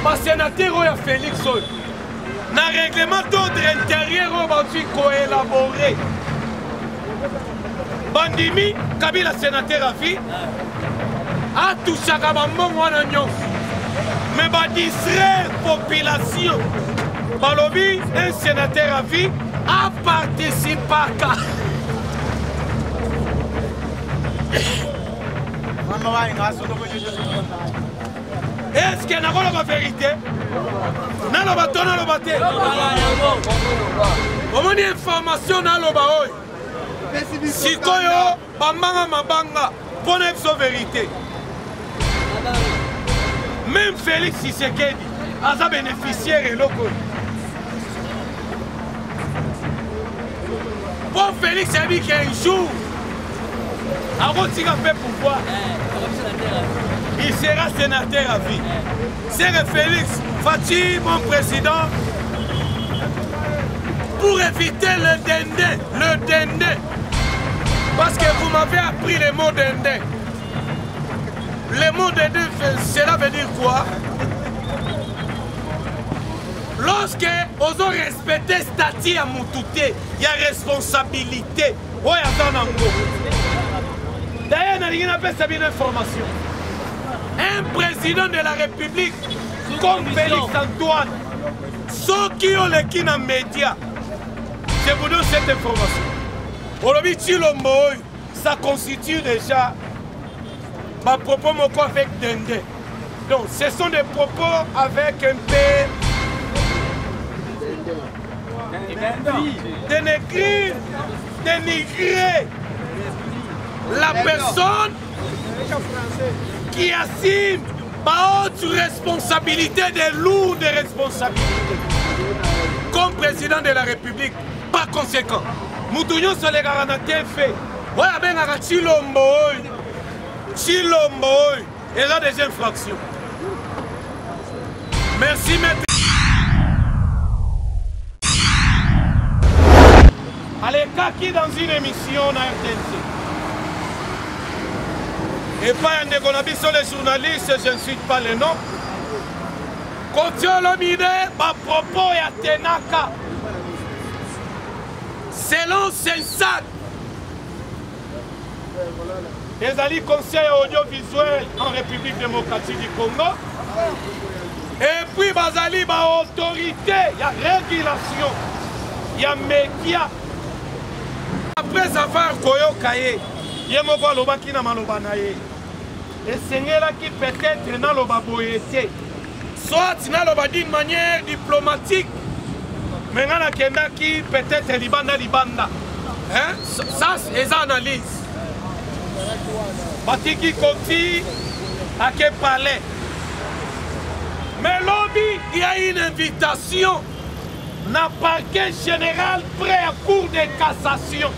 Basénateur oyo ya Félix oyo na règlement d'ordre intérieur oyo bazwi koélabore, bandimi Kabila sénateur à vie, atushaka bambongo wana nyonso, mais badistraire population. Balobi un sénateur à vie aparticipaka. Est-ce que nakoloba vérité? Naloba to naloba te? Omoni information naloba oyo sikoyo, bambanga mabanga mpo na biso vérité. Même Félix Tshisekedi aza bénéficiaire eloko oyo, mpo Félix ayebi ke un jour akotika mpe pouvoir, il sera sénateur à vie. C'est que Félix Fatshi, mon président, pour éviter le dende, le dende, parce que vous m'avez appris le mot dende. Le mot dende, cela veut dire quoi? Lorsque ozo respecter statut ya mutu te, ya responsabilité oyo aza nango. D'ailleurs, nalingi napesa bino information: un président de la République comme Félix Antoine, soki oleki na média, je vous donne cette information, olobi Tshilombo oyo, ça constitue déjà bapropos moko avec dende. Donc ce sont des propos avec un peu dénigrer, dénigrer la personne qui assume haute responsabilité, de lourdes responsabilités comme président de la République. Par conséquent, mutu nyonso alekaka na TV oyo abengaka Tshilombo oyo, Tshilombo oyo, eza des infractions. Merci, maître. Alekaki dans une émission na RTNC epai ya ndeko na biso les journalistes, je ne cite pas le nom, Koffi Olomide, bapropos ya tenaka selon CENSAC, ezali conseil audiovisuel en République démocratique du Congo, et puis bazali baautorité ya régulation ya média. Après avoir koyoka ye, ye moko alobaki na maloba na ye, esengelaki peut-être naloba boye te, soit naloba d'une manière diplomatique, mais nga nakendaki peut-être libanda libanda, hein? Ça eza analyse. Batiki Koffi ake palais, mais lobi il y a une invitation na parquet général près ya Cour de cassation.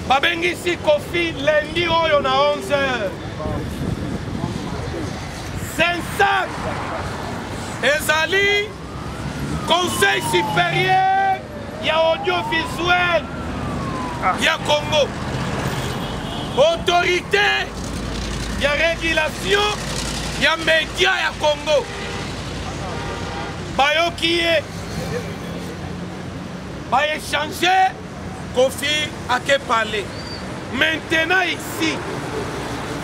Babengisi Koffi lundi oyo na 11 heures. CENSAC ezali Conseil supérieur ya audiovisuel ya Congo, autorité ya régulation ya média ya Congo. Bayoki ye, baéchange, Koffi ake parler. Maintenant ici,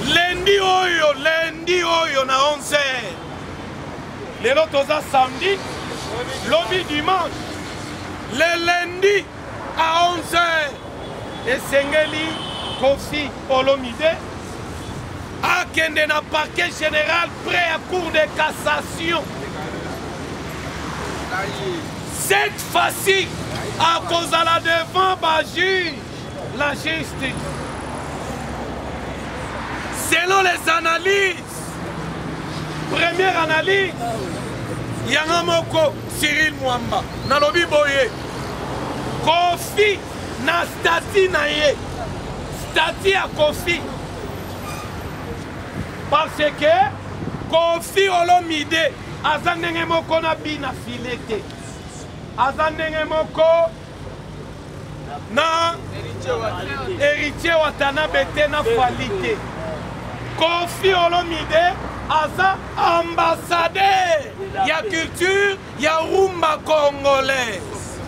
lundi oyo, lundi oyo na 11 heures, lelo toza samedi, lobi dimanche, le lundi à 11 heures, esengeli Koffi Olomide akende na parquet général près ya Cour de cassation. Cette fois-ci akozala devant bajuge, la justice. Selon les analyses, première analyse yanga moko Cyril Mwamba, nalobi boye: Koffi na statut na ye, statut ya Koffi, parce que Koffi Olomide aza ndenge moko na bina file te, aza ndenge moko na Héritier Watanabe te, na Fally te. Koffi Olomide aza ambassadeur ya culture ya rumba congolaise.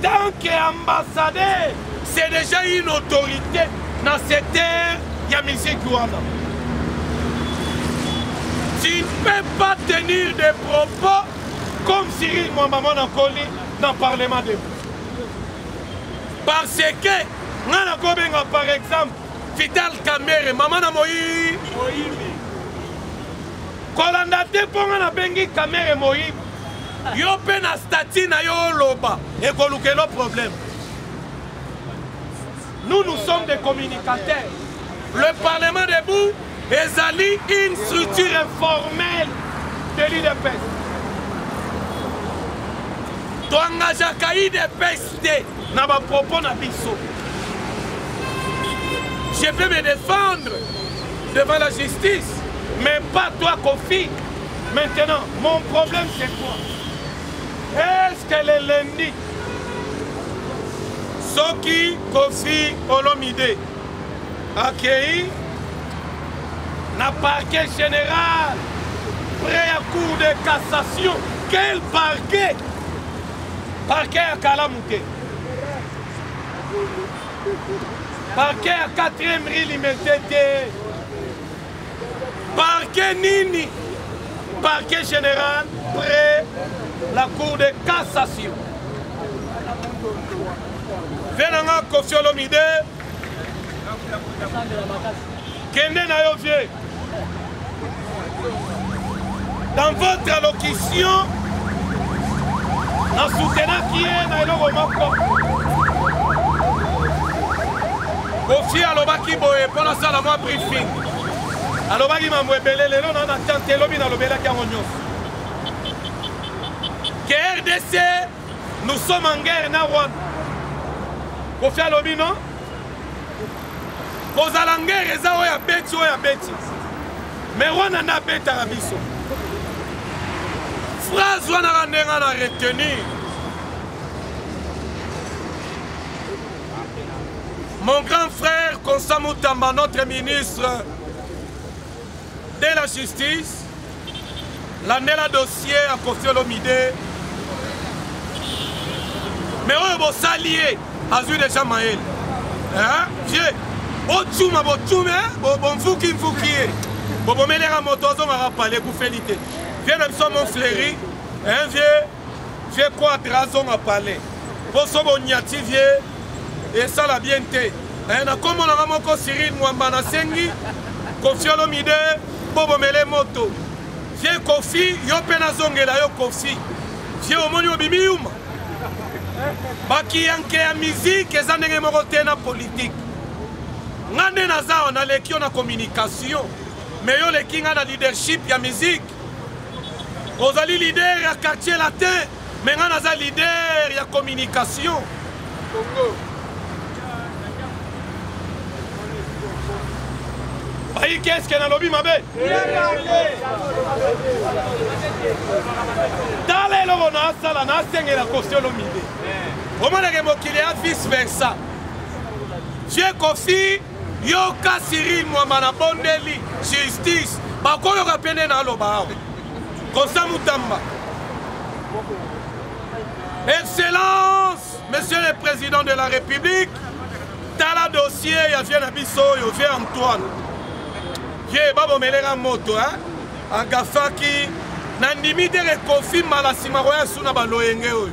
Tant que ambassadeur, c'est déjà une autorité dans cette terre ya musique wana. Tu ne peux pas tenir des propos comme Cyril Mwamba Mwana Koli dans le Parlement debout. Parce que nga nakobenga par exemple Vital Kamerhe mama na moyi moyibi kolanda te mpo nga nabengi Kamerhe moyibi yo mpe na statut na yo oloba ekolukelo problème. Nous, nous sommes des communicateurs. Le Parlement debout ezali une structure informelle de l'UDPS. Toengageaka UDPS te na bapropos na biso. Je peux me défendre devant la justice, mais pas toi, Kofi. Maintenant, mon problème, c'est quoi? Est-ce que le lundi, soki Kofi Olomide akei na parquet général près ya cour de cassation, quel parquet? Parquet ya kalamu te, parquet ya 4e rue Limete te, parquet nini? Parquet général près la cour de cassation. Vie na nga Koffi Olomide, kende na yo vie. Dans votre allocution, nasoutenaki ye na eloko moko. Koffi alobaki boye mpo nasala mwa briefing. Alobaki mambo ebele lelo na na tante elobi nalobelaki yango nyonso. Ke RDC, nous sommes en guerre na Rwanda. Koffi alobi non? Kozala guerre eza oyo abeti oyo abeti. Mais Rwanda nde abetaka biso. Phrase wana ka ndenge na retenir. Mon grand frère Constant Mutamba, notre ministre de la Justice, landela dossier ya Koffi Olomide. Mais oyo bosali ye azwi déjà mayele. Hein? Vieux, botuma botume, bomfuki mfuki ye. Bobomeleka moto azongaka pale ekufeli te. Vieux na biso Montfleury, hein vieux, vieux Quadra azonga pale. Poso bonyati vieux esala bien te. Eh, na kombo na nga moko Cyril Mwamba nasengi Koffi Olomide bobomele moto. Vieux Koffi, yo mpe nazongela yo Koffi. Vieux omoni obimi yuma. Bakiyanke ya musique eza ndenge moko te na politique. Nga nde naza awa naleki yo na communication, mais yo oleki nga na leadership ya musique. Ozali leader ya quartier latin, mais nga naza leader ya communication. Congo. Bayi qu'est-ce que nalobi mabe? Tala eloko nasala nasengela Koffi Olomide. Omonake mokili ya vice versa. Vieux Koffi, yoka Cyril Mwamba na bondeli justice bakoyoka mpe nde naloba awa. Constant Mutamba. Excellence, Monsieur le Président de la République, tala dossier ya vieux na biso oyo, vieux Antoine. Vieux babomeleka moto, hein? Agafaki nandimi te ke Koffi mbala nsima koya su na baloyenge oyo.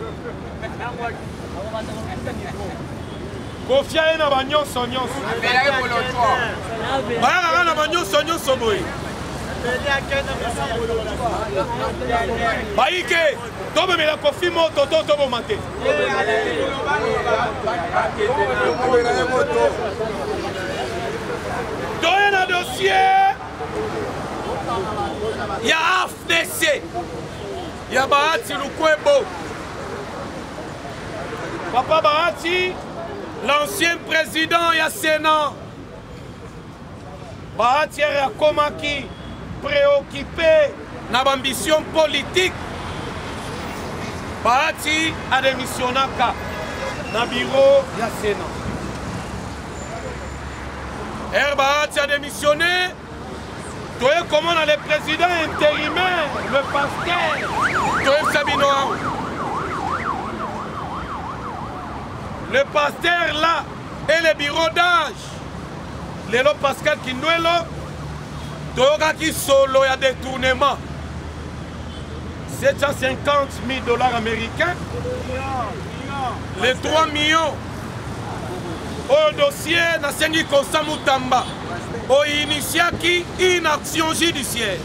Koffi aye na banyonso nyonso. Bayakaka na banyonso nyonso boye. Bayike tobomela Koffi moto to toboma te. Toye na dossier ya AFDC ya Bahati Lukwebo. Papa Bahati, l'ancien président ya Sénat. Bahati akomaki préoccupé na bambition politique. Bahati adémissionnaka na bureau ya Sénat. Bahati a démissionné. Toye komona le président intérimaire, le pasteur. Toyebisa bino awa. Le pasteur là et le bureau d'âge. Lelo Pascal Kindwelo toyokaki solo ya détournement 750 000 dollars américains les 3 millions oyo dossier nasengi Constant Mutamba oinitiaki une action judiciaire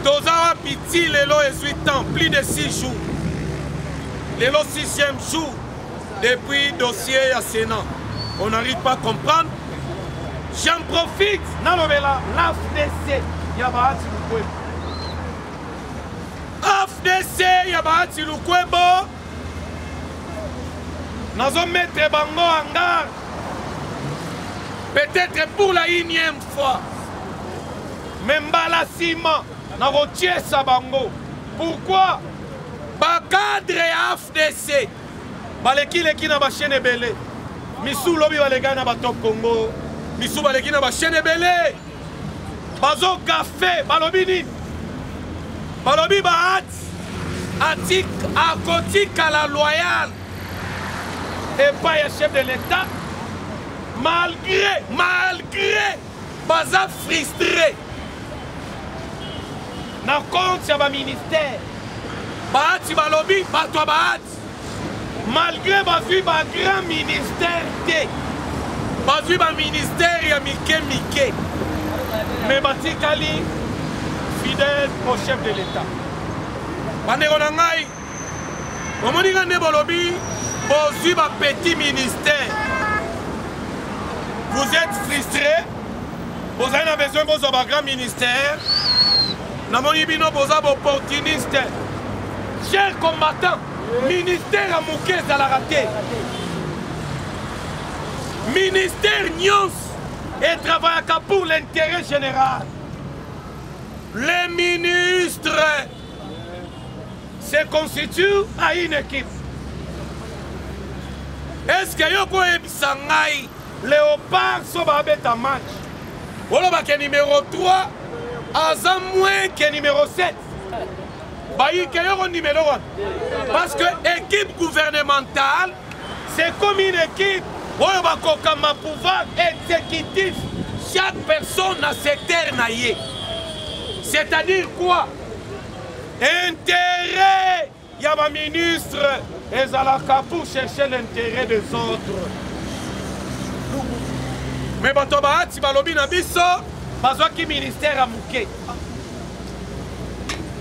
toza wapi ti lelo ezwi temps plus de 6 jours lelo 6e jour depuis dossier ya sénat on n'arrive pas à comprendre. J'en profite nalobela l'AFDC ya Bahati Lukwebo. AFDC ya Bahati Lukwebo nazo mettre bango en garde peut-être pour la énième fois mais mbala nsima nakotiesa bango. Pourquoi? Bacadre ya AFDC balekileki na bachaîne ebele, misu lobi balekaki na batop Congo, misu baleki na bachaîne ebele, bazogafe. Balobi nini? Balobi Bahati atik akotikala loyal epai ya chef de l'État malgré baza frustré na compte ya baministère. Bahati balobi bato ya Bahati malgré bazwi bagrand ministère te, bazwi baministère ya mike mike, mais batikali fidèle au chef de l'État. Bandeko na ngai, omoni nga nde bolobi bozwi bapetit ministère, vous êtes frustré, bozali na besoin bozwa bagrand ministère. Namoni bino boza baopportuniste. Cher combattant, ministère ya moke ezalaka te. Ministère nyonso etravayaka pour l'intérêt général. Les ministres se constituent à une équipe. Est-ce que yo koyebisa ngai Léopard so babeta match olobake numéro 3 aza moins que numéro 7 bayike yoko numéro wana? Parce que équipe gouvernementale, c'est comme une équipe oyo bakokamba pouvoir exécutif, chaque personne na secteur na ye. C'est-à-dire quoi? Intérêt ya baministre ezalaka pour chercher l'intérêt des autres. Mais bato Bahati balobi na biso bazwaki ministère ya moke,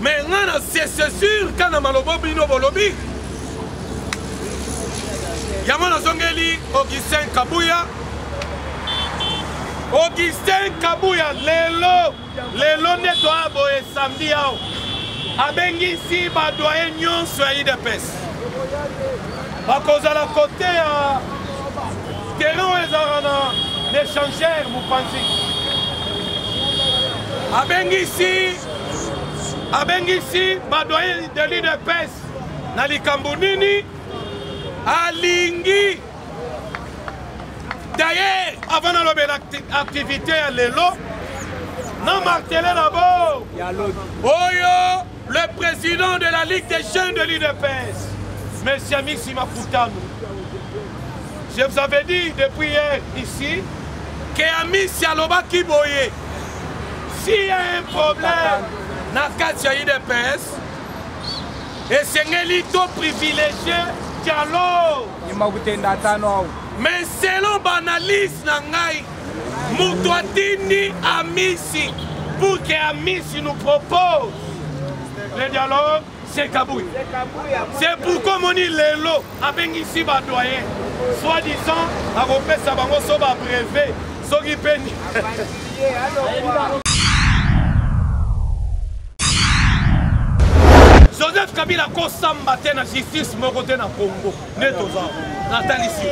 mais nga na c'est sûr ka na malobo bino bolobi yango. Nazongeli Augustin Kabuya. Augustin Kabuya lelo lelo nde toya boye samedi awa, abengisi badoyen nyonso ya UDPS, bakozala kote ya terrain oyo ezalaka na l'échangeur mopanzi. Abengisi badoyen de l'UDPS na likambo nini alingi. D'ailleurs, avant nalobela activité ya lelo, na martele d'abord oyo le président de la Ligue des jeunes de l'UDPS, monsieur Amisi Makutano. Je vous avais dit depuis hier ici que Amisi alobaki boye: s'il y a un problème na kati ya UDPS, esengeli to privilégier dialogue. Mais selon baanalyse na ngai, moto atindi Amisi pour que Amisi nous propose le dialogue, c'est Kabuya. C'est pourquoi moni lelo abengisi badoyen, soi-disant akopesa bango so babrevet soki mpe. Joseph Kabila kosamba te na justice moko te na Congo nde toza. Natalisi,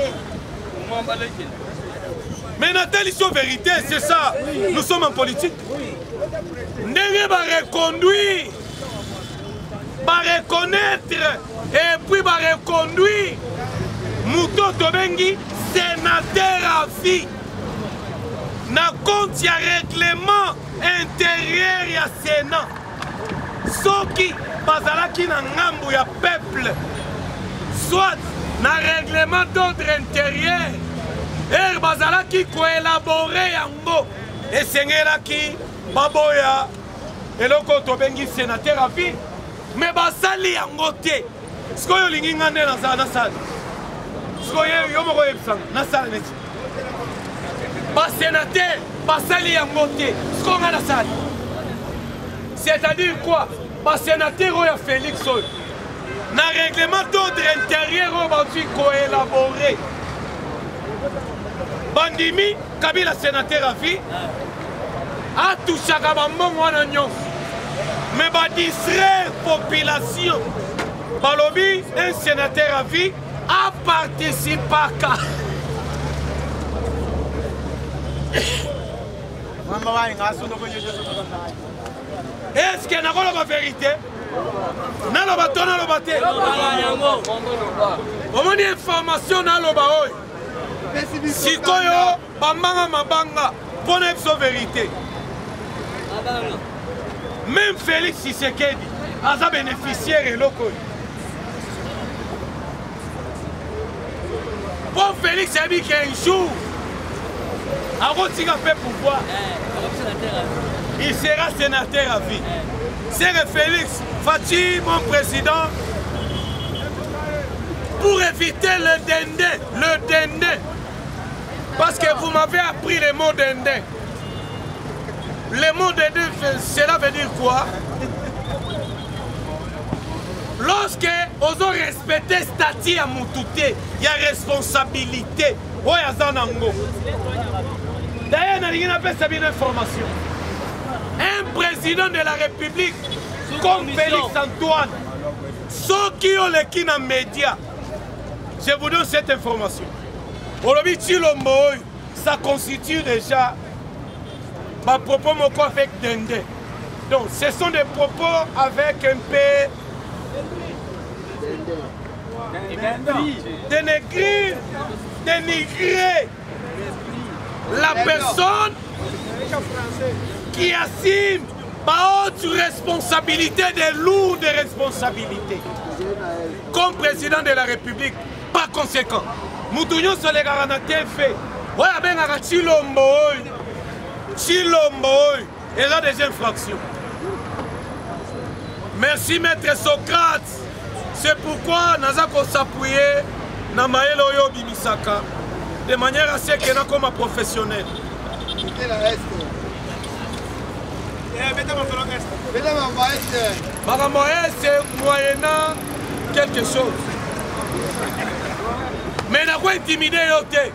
mais natalisi yo vérité, c'est ça, nous sommes en politique. Ndenge bareconduire, bareconnaître et puis bareconduire moto tobengi sénateur à vie. Na compte ya règlement intérieur ya Sénat, soki bazalaki na ngambo ya peuple, soit na règlement d'ordre intérieur ere bazalaki koelabore yango, esengelaki baboya eloko oyo tobengi sénateur à vie, me basali yango te. Sikoyo olingi nga nde nazala nasala? Sikoyo yo moko oyebisanga nasala neti basénateur basali yango te, sikoyo nga nasali, c'est-à-dire quoi? Basénateur oyo ya Félix oyo, na règlement d'ordre intérieur oyo bazwi koélabore, bandimi Kabila sénateur à vie, atushaka bambongo wana nyonso, me badistraire population. Balobi un sénateur à vie aparticipaka. Est-ce que nakoloba vérité? Naloba to naloba te? Omoni information naloba oyo sikoyo, bambanga mabanga mpo na biso vérité. Même Félix Tshisekedi aza bénéficiaire eloko oyo, mpo Félix ayebi ke un jour akotika mpe pouvoir, il sera sénateur à vie. C'est que Félix Fatshi, mon président, pour éviter le dende, le dende, parce que vous m'avez appris le mot dende. Le mot dende, cela veut dire quoi? Lorsque ozo respecter statut ya mutu te, ya responsabilité oyo aza nango. D'ailleurs, nalingi napesa bino information: un président de la République comme Félix Antoine, soki oleki na média, je vous donne cette information, olobi Tshilombo oyo, ça constitue déjà bapropos moko avec dende. Donc ce sont des propos avec un peu dénigrer, dénigrer la personne qui assume haute responsabilité, des lourdes responsabilités comme président de la République. Par conséquent, mutu nyonso alekaka na TV oyo abengaka Tshilombo oyo, Tshilombo oyo, eza des infractions. Merci, maître Socrate. C'est pourquoi naza kos'appuyer na mayele oyo obimisaka de manière à ce que nakoma professionnel. Makambo ese moyennant quelque chose, mais nakointimide yo te.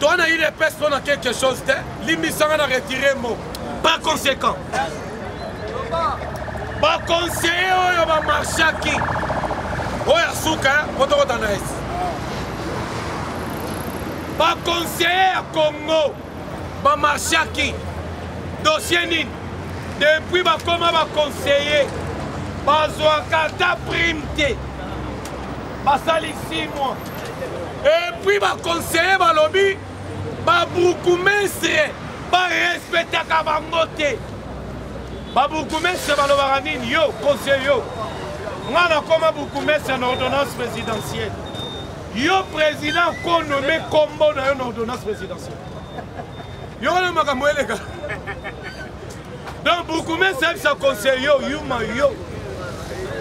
To na UDPS mpo na quelque chose te, limbisanga na retire mot. Par conséquent, baconseiller oyo bamarchaki oyo ya suka mpo tokota na esi, baconseiller ya Congo bamarchaki dossier nini? Depuis bakoma baconseiller, bazwaka ata prime te. Basali 6 mois et puis baconseiller balobi babourgmestre barespectaka bango te. Babourgmestre balobaka nini? Yo conseiller, yo nga nakoma bourgmestre na ordonnance présidentielle, yo président konome kombo na yo na ordonnance présidentielle, yo wana makambo eleka. Donc bourgmestre ayebisa conseiller: yo yuma, yo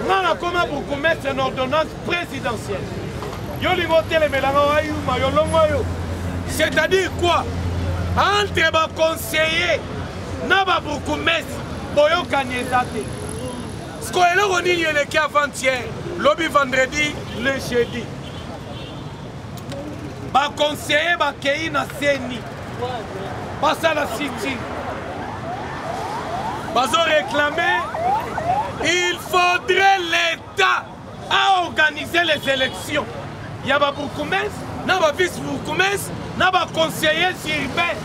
nga nakoma bourgmestre na ordonnance présidentielle, yo lingo otelemelanga wayuma, yo longwa yo. C'est-à-dire quoi? Entre baconseiller na babourgmestre boyokani eza te. Siko eloko nini eleki avant-hier, lobi vendredi, le jeudi, baconseiller bakei na CENI, basala sit-in, bazoréclame il faudrait l'État à organiser les élections ya babourgmestre na bavice bourgmestre na baconseillers urbain.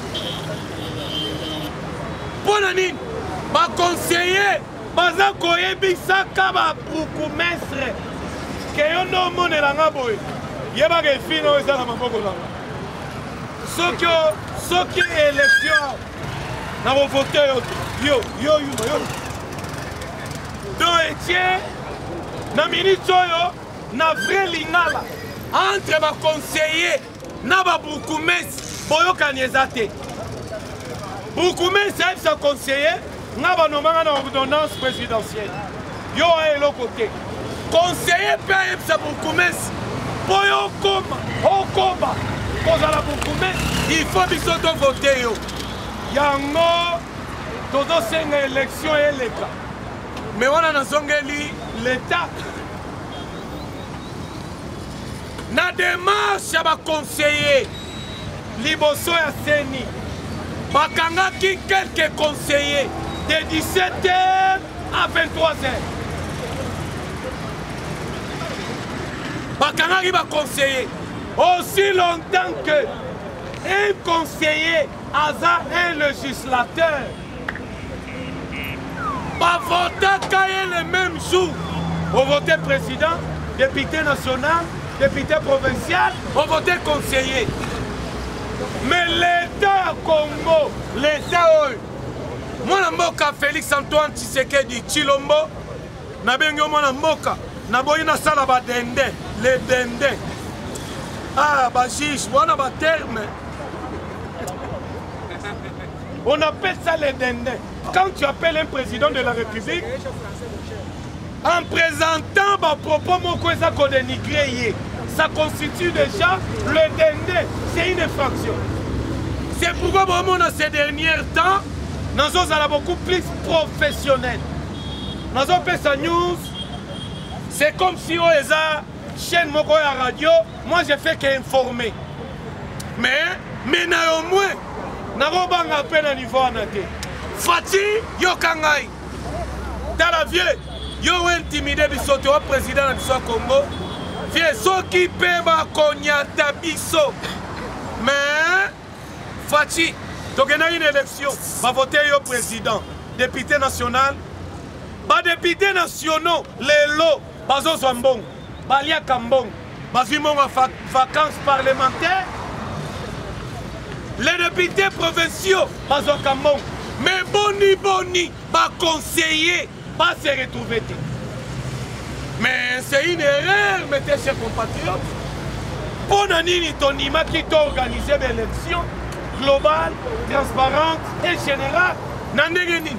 Mpo na nini? Baconseiller baza koyebisaka babourgmestre ke yo nde omonelanga boye, yebaka efino oyo eza na maboko nanga. Soki soki élection nakovote yo te yo yo yuma yo donc etie na minute oyo na vrai lingala entre baconseiller na babourgmestre boyokani eza te. Bourgmestre ayebisa conseiller nga banomanga na ordonnance présidentielle yo aya eloko te. Conseiller mpe ayebisa bourgmestre mpo yo okoma okoba kozala bourgmestre il faut biso tovote yo. Yango tozosenga élection eleka me wana nazongeli l'état na démarche ya baconseiller liboso ya CENI bakangaki quelques conseillers de 17h à 23h. Bakangaki baconseiller aussi longtemps que un conseiller aza un législateur bavotaka ye le même jour. Ovote président, député national, député provincial, ovote conseiller. Mais l'état ya Congo, l'état oyo mwana mboka Félix Antoine Tshisekedi Tshilombo, nabengi yo mwana mboka, naboyi nasala badende le dende. Ah, bajuge wana baterme, on appelle ça les dindins. Quand tu appelles un président de la République en présentant ba propos moko eza kodénigrer ye, ça constitue déjà le dindin, c'est une infraction. C'est pourquoi bomona ces derniers temps nazozala beaucoup plus professionnel, nazopesa news, c'est comme si oyo eza chaîne moko ya radio, moi je fais qu'informer. Mais na yo moins nakobanga mpe na niveau wana te. Fati yoka ngai, tala vieux, yo ointimide biso te, wa président na biso ya Congo. Vieux, soki mpe bakonyata biso, mais Fatshi, tokendaki na élection, bavote yo président, député national. Badepute nationaux lelo bazozwa mbongo, baliaka mbongo, bazwi mbongo ya vacances parlementaires. Les députés provinciaux bazwaka mbongo, mais boni boni baconseiller base retrouver te. Mais c'est une erreur, mes chers compatriotes. Mpo na nini tondimaki toorganize baélection globale, transparente et générale? Na ndenge nini?